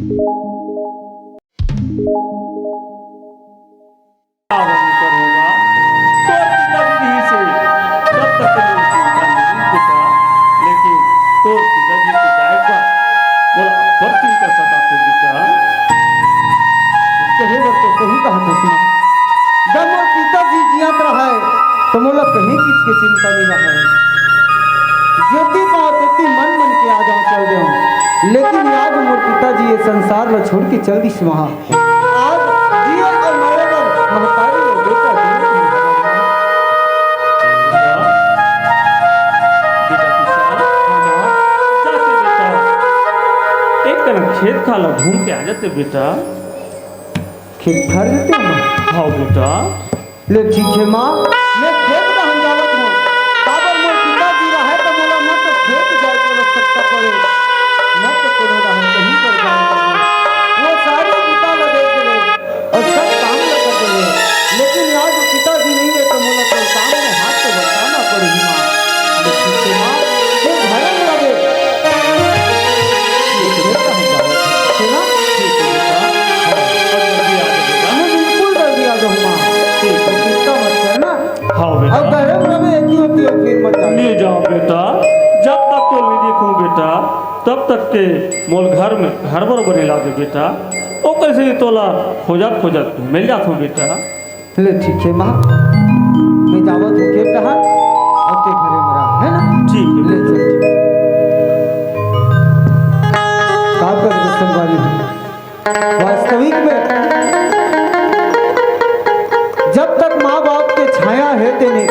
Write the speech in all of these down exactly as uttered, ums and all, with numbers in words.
पावन करोगा, तोर पिताजी से जब तक के मोर चिंता नहीं बेटा, लेकिन तोर पिताजी के जाए का मोला अब्बड़ चिंता सताथे बेटा। कहे बर तो सही कहा था सुना, जब मोर पिताजी जियत रहे तो मोला कहीं चीज के चिंता नहीं रहे। जेती पाओ तेती मन मन के आ जाओ चल देओ, लेकिन आज मोर पिताजी ये संसार ला छोड़ के चल दिस वहाँ। आज जिए अउ मरे बर महतारी अउ बेटा दोनों ही हवय। बेटा किसान, जाते बेटा, एक कन खेत खार ला घूम के आ जाते बेटा। खेत खार जाते हो? हाँ बेटा। ले ठीक हे माँ, मैं खेत डहन जावत हूँ। काबर मोर पिताजी रहय त मोला न तो खेत जाए के आवश्यकता पड़े, न तो कोनो डहन कहीं पर जाए पड़े। वो सारी बुता ल देख ले अउ सब काम ल कर दे। लेकिन आज वो पिताजी नहीं हे त मोला तो काम में हाथ तो बटाना पड़ही माँ। ले ठीक हे माँ, तैं घर में रहे। ठीक हे, डहन जावत हूँ। ठीक हे ना? ठीक हे बेटा। हाँ, बस जल्दी आ जाओ बेटा। मैं बिल्कुल जल्दी आ जाऊँ माँ। ठीक हे। चिंता मत करना। हाँ बेटा। अब घर में रहे, एती ओती फिर मत जाना। नहीं जाओ बेटा, जब तक तो नहीं देखूं बेटा, तब तक के मोल घर में घर बरोबर नहीं लागे बेटा। ओकर से तोला खोजत खोजत मिल जात हूँ बेटा। ले ठीक हे माँ, मैं जावत हूँ खेत डहर, अब तैं घरे में रह, है ना? ठीक हे। ले चल, ठीक। का करबे संगवारी? वास्तविक में जब तक माँ बाप के छाया हे तेने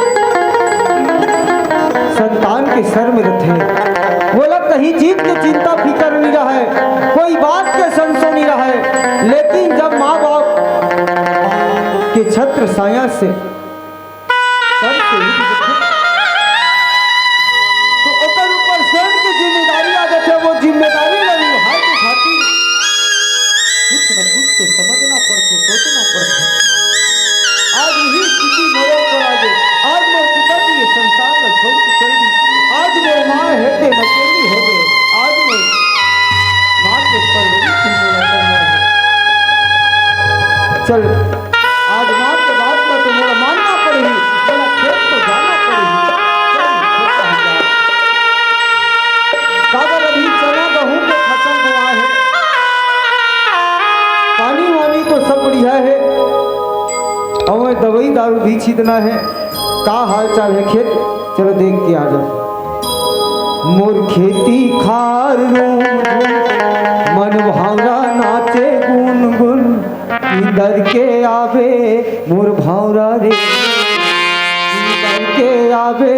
संतान के सर में रथे, वोला कहीं चीज के चिंता फिकर नहीं रहय, कोई बात के संसो नहीं रहय। लेकिन जब माँ बाप के छत्र छाया से सर से उठ जथे, तो ओकर ऊपर स्वयं के जिम्मेदारी आ जाथे। वो जिम्मेदारी ला निभाए के खातिर कुछ न कुछ तो समझना पड़थे, सोचना पड़थे। आज वही स्थिति मोरे ऊपर आ गे। आज मोर पिताजी ये संसार ला छोड़ के चल दी। आज मोर माँ हे तेन अकेली हो गे। आज मोर माँ के परवरिश मोला करना हे। चल, आज माँ के बात ला तो मोला मानना पड़ही, मोला खेत तो जाना पड़ही। चल, खेत कहूँ जा। काबर अभी चना गहूँ के फसल बोआ हे, पानी वानी तो सब बढ़िया हे, अउ दवाई दारू भी छितना हे। का हाल चाल हे खेत? चलो देख के आ जाओ। मोर खेती खार रूम झूम, मन भौंरा नाचे गुन गुन। इधर के आवे मोर भौंरा रे, इधर के आवे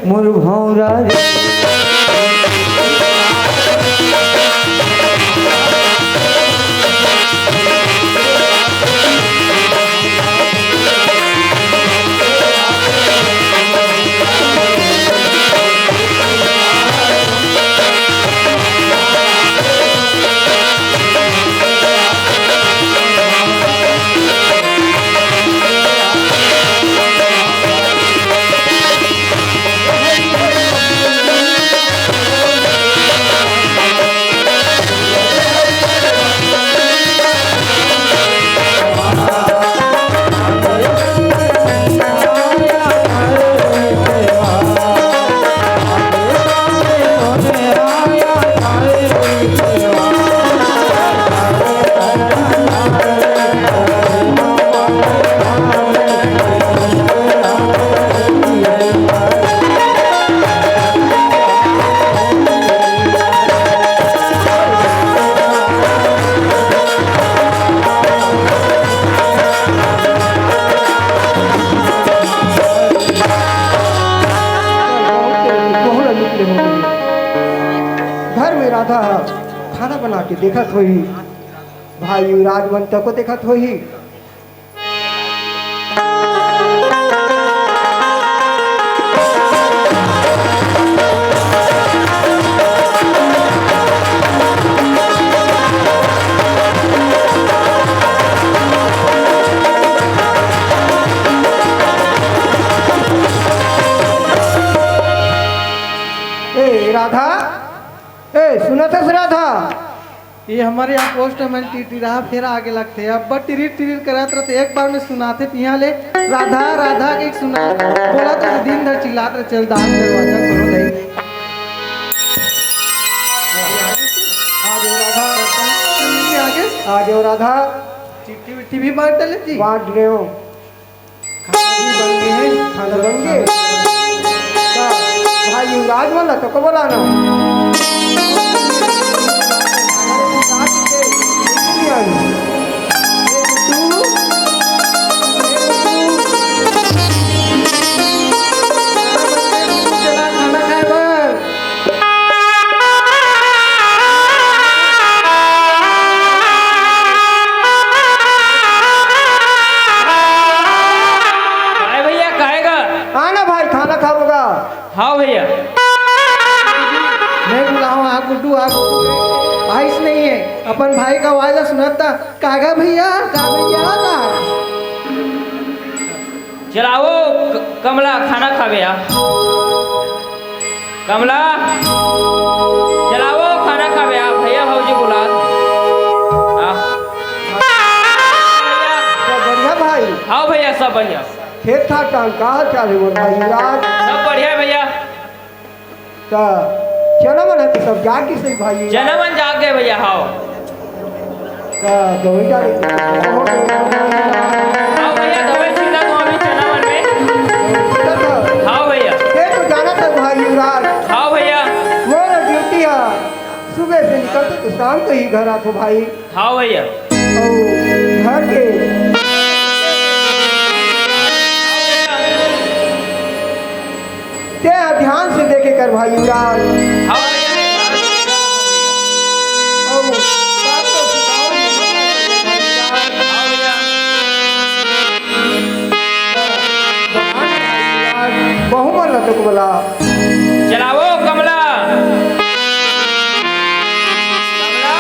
मोर भौंरा रे। घर में राधा ह खाना बना के देखत होही, भाई युवराज मन तको देखत होही। ए राधा, ए सुनत हस राधा? ये हमर यहाँ पोस्टमैन टिटिरा फेर आगे लगथे। अब टिरिर टिरिर करत रथे, एक बार में सुनाथे पिया ले, राधा राधा के सुना। बोला तो दिन भर चिल्लात रहे, चल दान दरवाजा खोलो नहीं। आगे राधा, आगे, आगे राधा। चिट्ठी विट्ठी भी बांट डाले जी। बांट रहे हो। खाना भी बन गए हैं, खाना बन गए। का भाई युवराज वाला तो कब लाना? चला खाना खाए बर। काय भैया, काय गा? आना भाई, खाना खाबो गा। हाँ भैया। मैं बुलाऊँ, आ गुड्डू, आ गुड्डू। आइस नहीं है, अपन भाई का आवाज सुनता। का गा भैया, का भैया, का? चलाओ क-, कमला, खाना खाबे आ। कमला, चलाओ खाना खाबे आ, भैया भौजी बुला। आ। सब बढ़िया भाई? हाँ भैया, सब बढ़िया। खेत खार टांग का हाल चाल है मोर भाई युवराज? सब बढ़िया भैया। त चना मन ह तो सब जाग गिस भाई। चना मन जाग गए भैया, हाव। त दवाई डाले। हाव भैया, दवाई छिड़का तो अभी चना मन में। हाव भैया। ये तो जाना था भाई युवराज। हाव भैया। मोर ड्यूटी है, सुबह से निकलते तो शाम को ही घर आतो भाई। हाँ भैया। अउ घर के ते ध्यान से देखे कर भाई युवराज। हाँ भैया। अउ बात तो सुनाओ। हाँ भैया। बहु मन ला तो बोला। चलाओ कमला। कमला।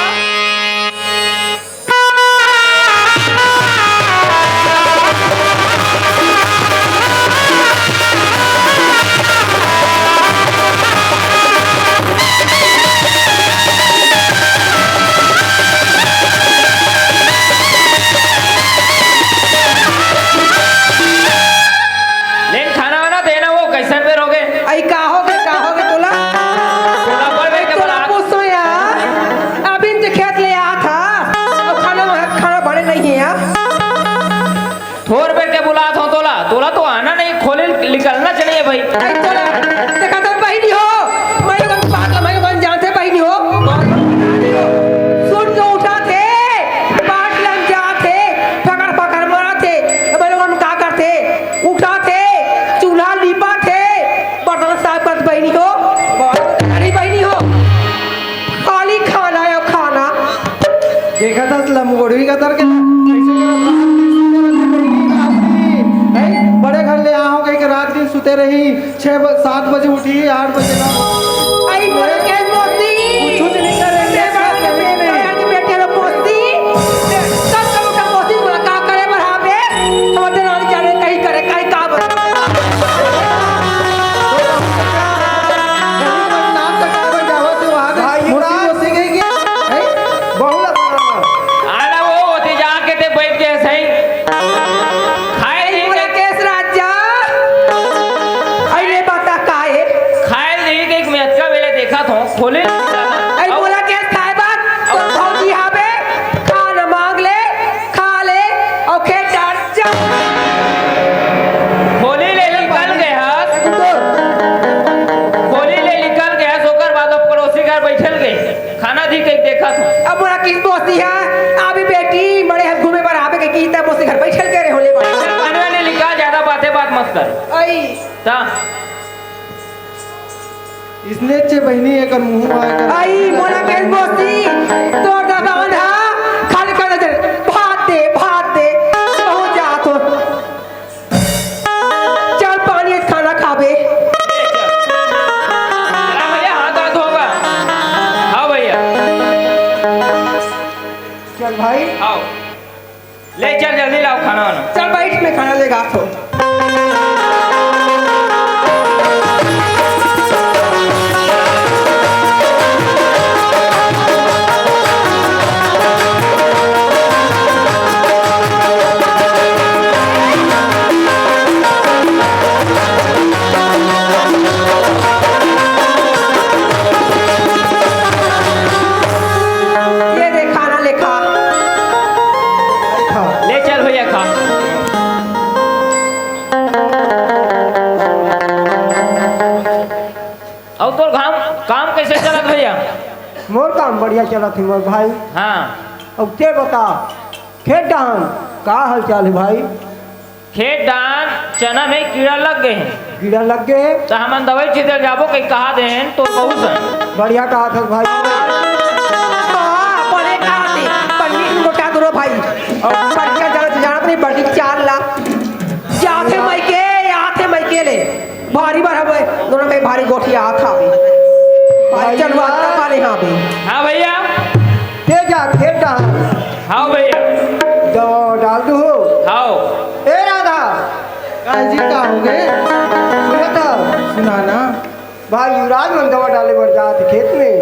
लेकिन खाना वाना देना, वो कैसन बेर हो गए? अई का हो गए, का हो गए तोला? तोला बोल भाई, अई तोला बोला। पूछो यार, अभी तो खेत ले आया था, तो खाना वहाँ, खाना बने नहीं है यार। थोर बेर के बुलात हो तोला, तोला तो आना नहीं, खोली निकलना चाहिए भाई। अई तोला, देखा तो बहिनी हो, मैं एकदम पागल, मैं मन जानते बहिनी हो। सुन के उठा थे, बाट लग जा थे, फकर फकर मारा थे, अब लोगन का करते? उठाथे, चूल्हा लिपाथे, बर्तन साफ करत बहिनी हो, बर्तन साफ करत बहिनी हो, खाली खाना या खाना। देखत हस लमगोड़वी कतर के, कैसे करत रात दिन सुते रहते बहिनी, रात दिन, हैं? बड़े घर ले आहो कहि के रात दिन सुते रही, छह ब-, सात बजे उठी, आठ बजे ना। आई बोले के मोती। कुछ नहीं करे, ये बात के बेटे, ये बात के बेटे लो मोती। सब सब का मोती बोला, का करे बढ़ावे? हम देना नहीं जाने, कहीं करे, कहीं का बता। भाई, मोती, मोती गई क्या? हैं? बहुला आना वो होती जाके ते बैठ के सही। खाए नहीं बोला के केस राजा। अरे बता का है? खाए नहीं के एक मैं अतका वेले देखा था, खोले नहीं जाना। अरे बोला के खाए बात, तो भौजी हावे, खाना मांग ले, खा ले, और खेत डाल जा। खोली ले निकल गया। खोली ले निकल गया, ओकर बाद अब पड़ोसी घर बैठल गए। खाना दी के देखा था। अब मोला किस बोसी है? अभी बेटी, बड़े हम घूमे बर आवे के की, तब बोसी घर बैठल के रहे होले बड़े। बनवा ले लिखा, ज्यादा बातें बात मत कर। आई। ता। इसने चे बहिनी एकर मुंह आए कर। आई, मोला किस बोसी? तोर दादा मन हा, खाली कर दे, भात दे, भात दे। बहुत जा तो। चल पानी खाना खाबे। चला भैया, हाथ हाथ होगा। हाँ भैया। चल भाई। आओ। ले चल, जल्दी लाओ खाना वाना। चल बैठ, मैं खाना लेगा तो। कइसे चलत भैया? मोर काम बढ़िया चलत हे मोर भाई। हाँ। अब ते बता, खेत डहन का हाल चाल हे भाई? खेत डहन चना में कीड़ा लग गे हे। कीड़ा लग गे हे? त हमन दवई छिते जाबो कहि कहा दे हन तोर बहू सन। बढ़िया कहा था भाई। हाँ, बने कहा दे। पन्नी मोटा दूनो भाई। अउ बढ़िया जगह से जानत नहीं, बड़ी चाल ला। जाथे मइके, आथे मइके ले। भारी बार हवे, दोनों में भारी गोठियात हावे। भाई भाई चलवा यार। तका ले हावे। हाँ भैया। ते जा, खेत डहन। हाँ भैया। दवा डाल दू हो। हाँ। ए राधा। काहे जी, का हो गे? सुनत हव? सुना ना। भाई युवराज मन दवा डाले बर जात खेत में।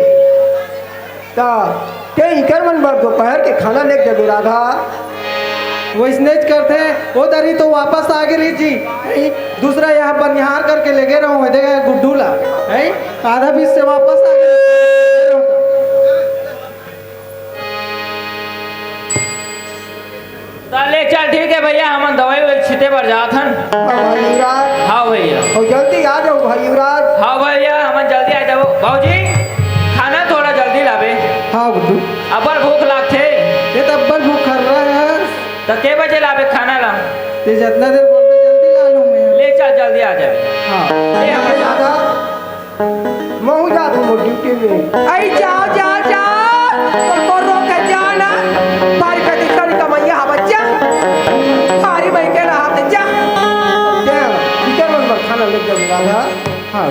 त ते इकर मन बर दोपहर के खाना लेके जाबे राधा। वइसनेच करथे, ओ दरी तो वापस आ गे रही जी। हैं? दूसरा यहाँ बनिहार करके लेगे रहूं, ए देख गुड्डू ला, हैं? आधा बीच से वापस आ गे। त ले चल, ठीक हे भैया, हमन दवई ववई छिते बर जात हन। हाँ भाई युवराज। हाँ भैया। अउ जल्दी आ जाओ भाई युवराज। हाँ भैया, हमन जल्दी आ जाबो। भौजी, खाना थोड़ा जल्दी लाबे। हाँ गुड्डू। अब्बड़ भूख लागथे। ये त अब्बड़ भूख खर्रा हे। त के बजे लाबे खाना ला? ते जतना देर बोलबे जल्दी ला लूं मैं। ले चल, जल्दी आ जाबे। हाँ। ले हमन ए दादा, महूं जात हूं मोर ड्यूटी में। अई जा, जा, जा। तोर को रोक के जा ना। भारी कति करी कमइया हा बच्चा। भारी मइके ला हाथ जा। जा, इधर मन बर खाना ले जा राधा। हाँ।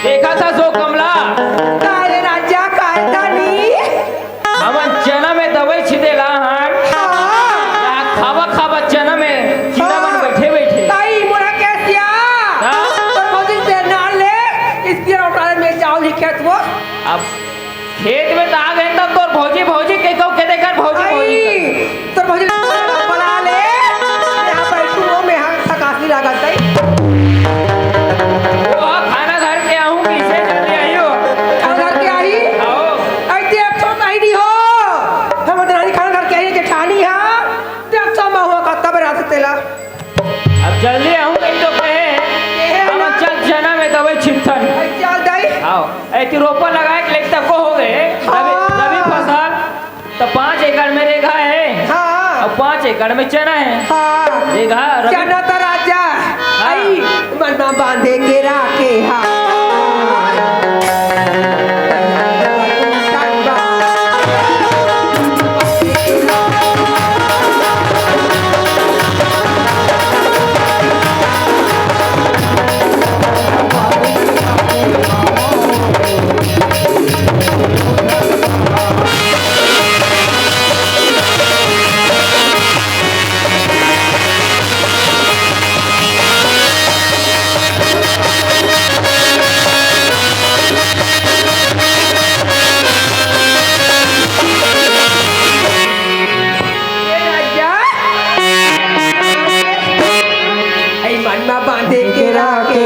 देखा था सो कमला। काय रे राजा, काय दानी? हमन चना में दवई छिते ला हन। हाँ। या खावा खावा चना में कीड़ा मन हाँ। बइठे बइठे। ताई मोरा के सिया। हाँ। तोर भौजी से ना ले, इसकी रोटाले में जाओ लिखे तो। अब खेत में त आ गे त तोर भौजी भौजी कहि के देखे कर भौजी भौजी आई, कर। तोर भौजी बला ले, मैं हा बइठहूं, मैं हा थकासी लागत हे। ओ, खाना धर के आहूं, कइसे जल्दी आही हो? खाना धर के आही? आओ। अई देख तो नहीं दी हो। हमर देरानी खाना धर के आही, जेठानी हा। देख तो मैं हुआ कत्ता बेरा से तेला। अब जल्दी आहूं कहि तो कहे। कहे हम ना। चल चना में दवई छितथन। अई चल दाई। आओ। ए, तू रोपा लगाए के लेके तको हो गे। रबी, हाँ। रबी फसल। त पाँच एकड़ में रेघा हे। हाँ। अउ पाँच एकड़ में चना हे। हाँ। रेघा, रबी चना त राजा, हाँ। अई, मन मा बांधे के राखे हा। ए राजा, ए मन मा बांधे के राखे।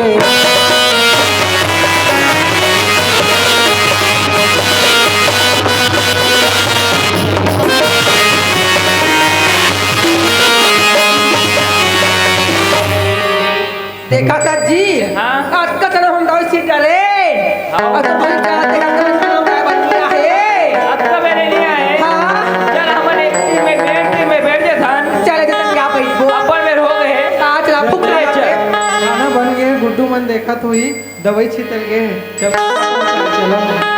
देखा था जी, हाँ। अतका जना हम दवई छित डारे। हाँ। अतका बड़ी जात हे, अतका जना सुनाम राय बन गया हे। अतका बेरे नइ आए। हाँ। चल, हमन एक टीम में, डेढ़ टीम में बैठ जाथन। चल, एक टीम में बैठबो। अपन में हो गए। हाँ, चल, आप फुक ले, चल। खाना बन गए, गुड्डू मन देखत होही, दवई छितल गए हे। चल, चलो।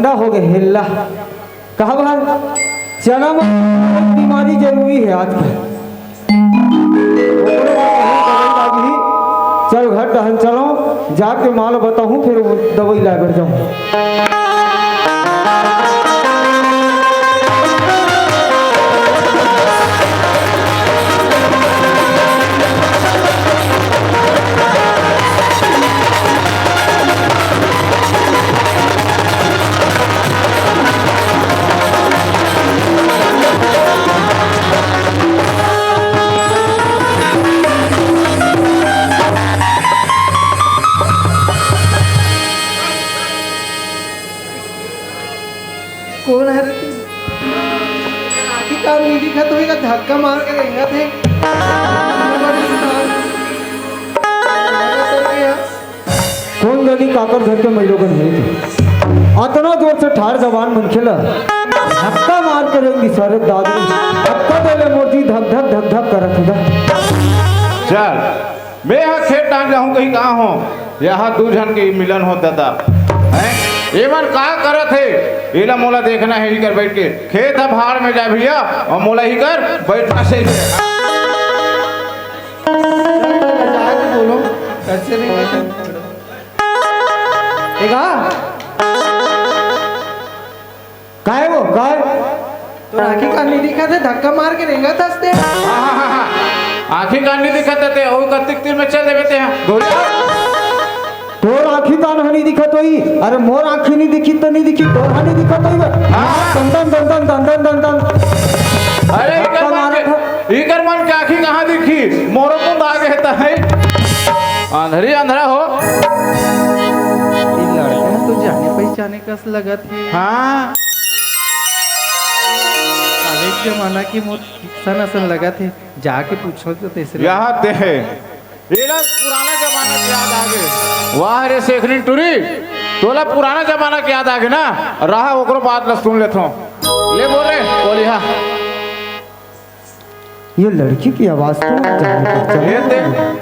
ठंडा हो गए हेल्ला। कहा भाई, चना में बीमारी जरूरी है आजकल। ओकरो बर बहुत दवाई लागही। चल घर डहन चलो, जाके माँ ल बताहूँ, फिर वो दवाई लाए बर जाऊँ। कोन हरे तू? आँखी कान नइ दिखत होही का, धक्का मार के रेंगत हे। कोन जनी काकर घर के मइलोगन हे तू? अतना जोर से ठाढ़ जवान मनखे ल धक्का मार के रेंग दिस रे दादू। धक्का दे ले मोर जी, धक धक धक धक करत हे गा। चल, मैं हा खेत डाहन जाहूँ कहीं कहाँ हो, यहाँ दू झन के मिलन हो दादा। हैं? एमन का करत हे? एला मोला देखना हे, इही कर बैठ के। खेत ह भाड़ में जाए भैया, अउ मोला इही कर बैठना सही हे। जाके बोलो, कैसे नहीं बैठे? ए गा? काय वो? काय? तोर आँखी कान नइ दिखत हे, धक्का मार के रेंगत हस ते। हाँ, हाँ, हाँ, हाँ। आँखी कान नइ दिखत हे ते, अउ कतिक तीर में चल देबे ते, हाँ। गोरिया। तोर आँखी कान ह नइ दिखत होही। अरे मोर आँखी नइ दिखी त नइ दिखी, तोर ह नइ दिखत होही बे। हाँ। दन दन दन दन दन दन दन। अरे इकर धक्का मन मारत के, ह। इकर मन के आँखी कहाँ दिखी? मोरो मुंद आगे हे त हे। अंधरी अंधरा हो। ये लड़का तो जाने पहचाने कस लगत हे। हाँ। कालेज जमाना के मोर किसन असन लगत हे, जाके पूछो तो तेसरे। यहाँ ते हे। एला पुराना जमाना के याद आ गे। वाह रे शेखरिन टूरी, तोला पुराना जमाना के याद आ गे ना? रहा ओकरो बात ला सुन लेथों। ले बोल रे, बोलिहा। ये लड़की की आवाज तो जाने पहचाने ये दे। लगी।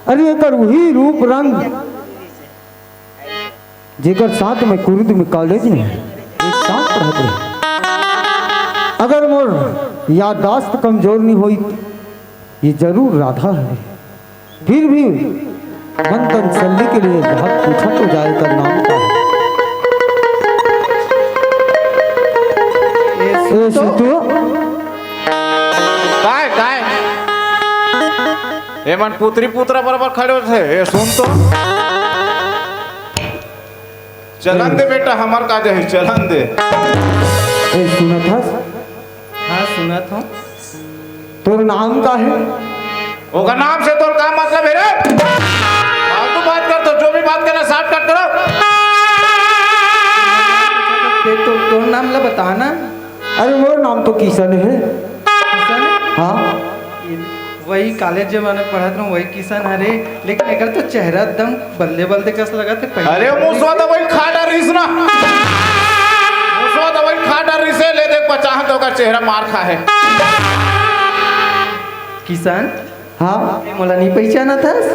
अरे एकर वही रूप रंग जेकर साथ में कुरुद में कॉलेज में एक साथ पढ़त रहे। अगर मोर याददाश्त कमजोर नहीं होई, ये जरूर राधा है। फिर भी मन तन सल्ली के लिए जब पूछा तो जाए का नाम का है। ए, ए, सुन तो। सुन तो। काय, काय? एमन पुत्री पुत्रा बराबर खड़े होथे। ए, सुन तो। चलन दे बेटा, हमर का जाही, चलन दे। ए, सुनत हस? हाँ, सुनत हूँ। तोर नाम का है? ओकर नाम से तोर का मतलब है रे? फालतू बात कर, तो जो भी बात करना, shortcut करो। ते तो तोर नाम ला बता ना। अरे, मोर नाम तो किशन है। किशन? हाँ। वही कॉलेज जमाना पढ़त रहूं, वही किशन हरे, लेकिन एकर तो चेहरा एकदम बल्ले बल्ले कस लगत हे पहले। अरे, मुसवा दवाई खा डारिस ना। मुसवा दवाई खा डारिस हे, ले देख, बचाहूं त ओकर चेहरा मार खा हे। किशन? हाँ? मोला नहीं पहचानत हस?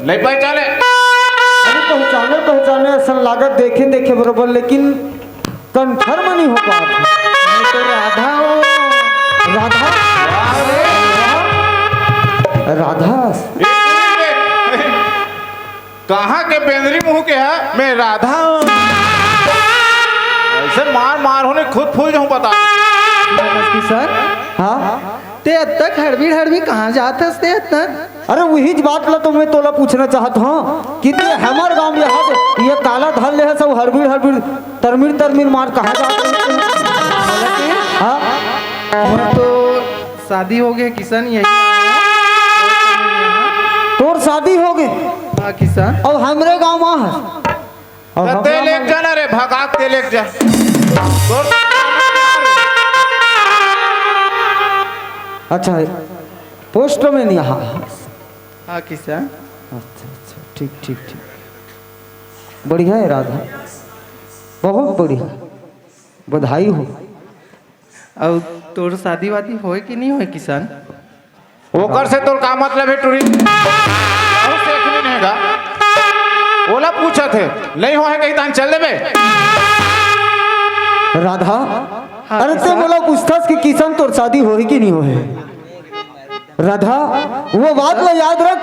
नहीं पहचाने। अरे, पहचाने, पहचाने असन लागत, देखे, देखे बरोबर, लेकिन confirm नहीं हो पात हे। मैं तो राधा हूँ। राधा? राधा? कहाँ के बेंदरी मुंह के है? मैं राधा हूँ। ऐसे मार मार होने खुद फूल जाऊं, बता। किशन? हाँ? ते अतक हड़बी हड़बी कहाँ जात हस ते अतक? अरे, वही बात ला तो मैं तोला पूछना चाहत हूँ कि ते हमर गांव में हाथ ये काला धर ले हस, सब हड़बीड़ हड़बीड़, तरमीर तरमीर मार, कहाँ जात हस? हाँ? मोर तो शादी हो गए किशन, यही। तोर शादी हो गए? हाँ किशन। अब हमरे गांव में हस? अब त ते हमरा लेके मन जाना रे, भगा के ते लेके जा। तोर अच्छा, पोस्ट में नहीं, हाँ। हाँ किशन। अच्छा, अच्छा, ठीक, ठीक, ठीक। बढ़िया है राधा, बहुत बढ़िया, बधाई हो। अउ तोर शादी वादी होए कि नहीं होए किशन? ओकर से तोर का मतलब है टूरी? बहुत सेठ नहीं है का? ओला पूछत हे, नहीं हो है कहीं तान चल देबे। राधा, हाँ, अरे ते किसान। मोला पूछथस कि किशन तोर शादी होही कि नहीं होही? राधा, वो बात ला याद रख,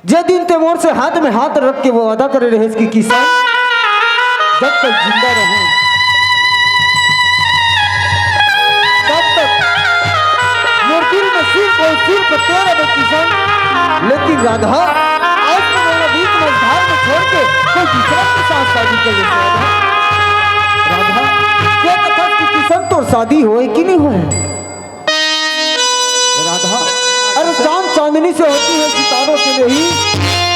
जे दिन ते मोर से हाथ में हाथ रख के वो वादा करे रहेस कि किशन, जब तक जिंदा रहूं, तब तक मोर दिल में सिर्फ और सिर्फ तेरा में किशन। लेकिन राधा, आज तो मैंने बीच मझधार में छोड़ के कोई दूसरा के साथ शादी कर लेती है। राधा, क्या कथा कि किशन तोर शादी होए कि नहीं होए? राधा, अरे चांद चांदनी से होती है, सितारों से नहीं।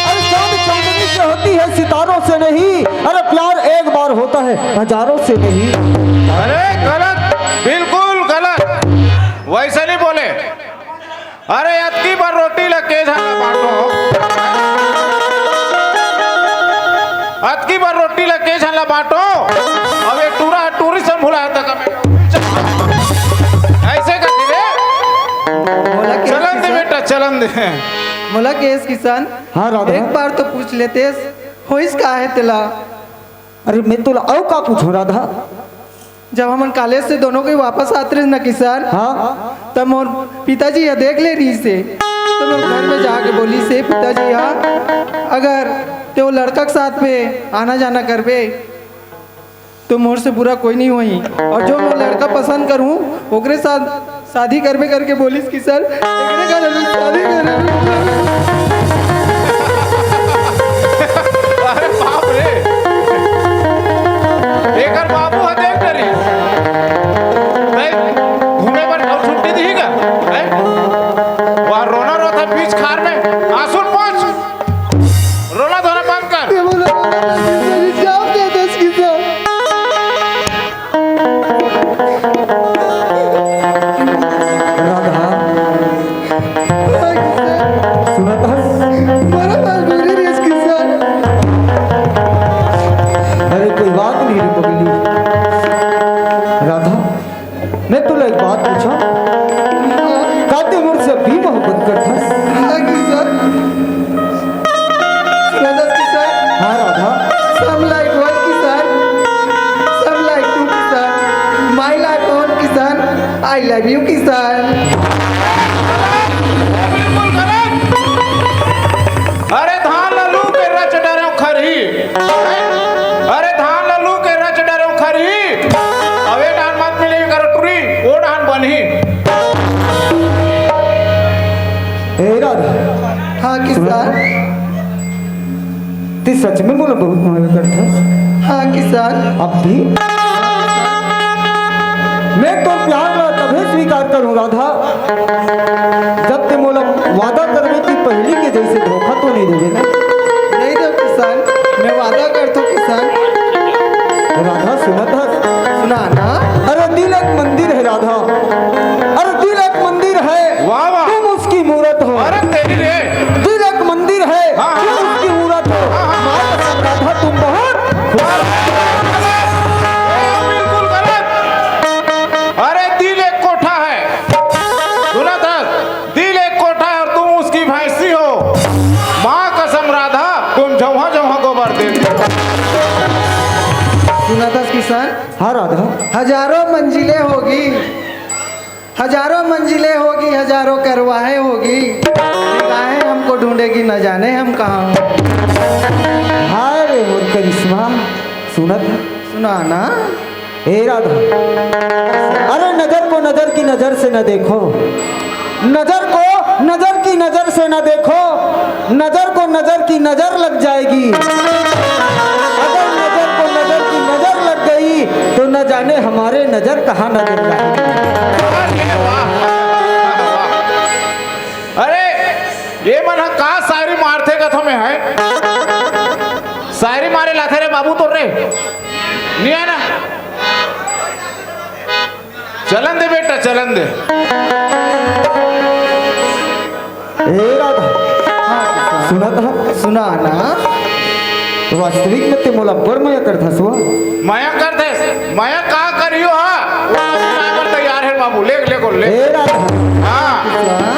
अरे चांद चांदनी से होती है, सितारों से नहीं। अरे प्यार एक बार होता है, हजारों से नहीं। अरे गलत, बिल्कुल गलत, वैसे नहीं बोले। अरे अतकी बार रोटी ला के झन ला बांटो, अतकी बार रोटी ला के झन ला बांटो। अब ये टूरा टूरी से भुलाया था कभी। ऐसे करके रे। मोला केस चलन दे किसान। बेटा, चलन दे। मोला केस किसान। हाँ, राधा। एक बार तो पूछ लेतेस, होइस का है तेला? अरे, मैं तोला अउ का पूछूं, राधा? जब हमन कॉलेज से दोनों के वापस आत रहे ना किसान, हाँ। तब मोर पिताजी ह देख ले रहिस हे, तो मोर घर में जाके बोलिस हे, "पिताजी, हाँ, अगर ते वो लड़का के साथ में आना जाना करबे, तो मोर से बुरा कोई नहीं होही, और जो मैं लड़का पसंद करूँ, ओकरे साथ शादी करबे," करके बोलिस किशन, एकरे कारण शादी करे। अरे बाप रे, एकर बाबू ह देख डरी। नहीं, घूमे बर अउ छुट्टी दिही का? हैं? वहाँ रोना रोत हे बीच खार में, आंसू पोंछ, रोना धोना बंद कर। ये बोलो, जाओ दे दस किसान। राधा, सुनत हस? अरे कोई बात नहीं रे पगली। राधा, मैं तोला एक बात पूछा, का ते मोर से अभी मोहब्बत करथस? हाँ किसान। सुनत हस किसान? हाँ राधा। Some like one किसान, some like two किसान, my life one किसान, I love you किसान। बिल्कुल गलत। अरे धान ला लू के रच डरेंव खरही, अरे धान ला लू के रच डरेंव खरही, अवे धान मत मिले करो टुरी, वो धान बनही। ए राधा। हाँ किसान। ते सच में मोला बहुत माया करथस? हाँ किसान। अब भी? मैं तो प्यार ला तभे स्वीकार करूँ राधा, जब ते मोला वादा करबे कि पहली के जैसे धोखा तो नहीं देबे ना? नहीं देव किसान, मैं वादा करथों किसान। राधा सुनत हस? सुना ना। अरे दिल एक मंदिर है राधा, अरे दिल एक मंदिर है, वाह, वाह। तुम उसकी मूरत हो। अरे तेरी रे। दिल एक मंदिर है, हाँ, हाँ। तुम उसकी मूरत हो। हाँ, हाँ। माँ कसम राधा तुम बहुत बिल्कुल गलत। अरे दिल एक कोठा है, सुनत हस? दिल एक कोठा है और तुम उसकी भैंसी हो। माँ कसम राधा तुम झौहा झौहा गोबर देती हो। सुनत हस किसान? हाँ राधा। हजारों मंजिलें होगी, हजारों मंजिलें होगी, हजारों करवाहें होगी, निगाहें हमको ढूंढेगी, न जाने हम कहाँ होंगे। हाय रे मोर करिश्मा, सुनत? सुना ना। ए राधा, अरे नजर को नजर की नजर से न देखो, नजर को नजर की नजर से न देखो, नजर को नजर की नजर लग जाएगी। अगर नजर को नजर की नजर लग गई तो न जाने हमारे नजर कहाँ नजर जाएगी। अरे ये मन ह का शायरी मारथे कथो में है, शायरी मारे लाथे रे बाबू तोर रे, नहीं है ना? चलन दे बेटा, चलन दे। ए राधा, सुनत हा? सुना ना। वास्तविक में ते मोला बड़ मया करथस वो। मया करथस? मया का करियो हा? वो बर तैयार है बाबू, ले, ले को, ले। ए राधा। हाँ।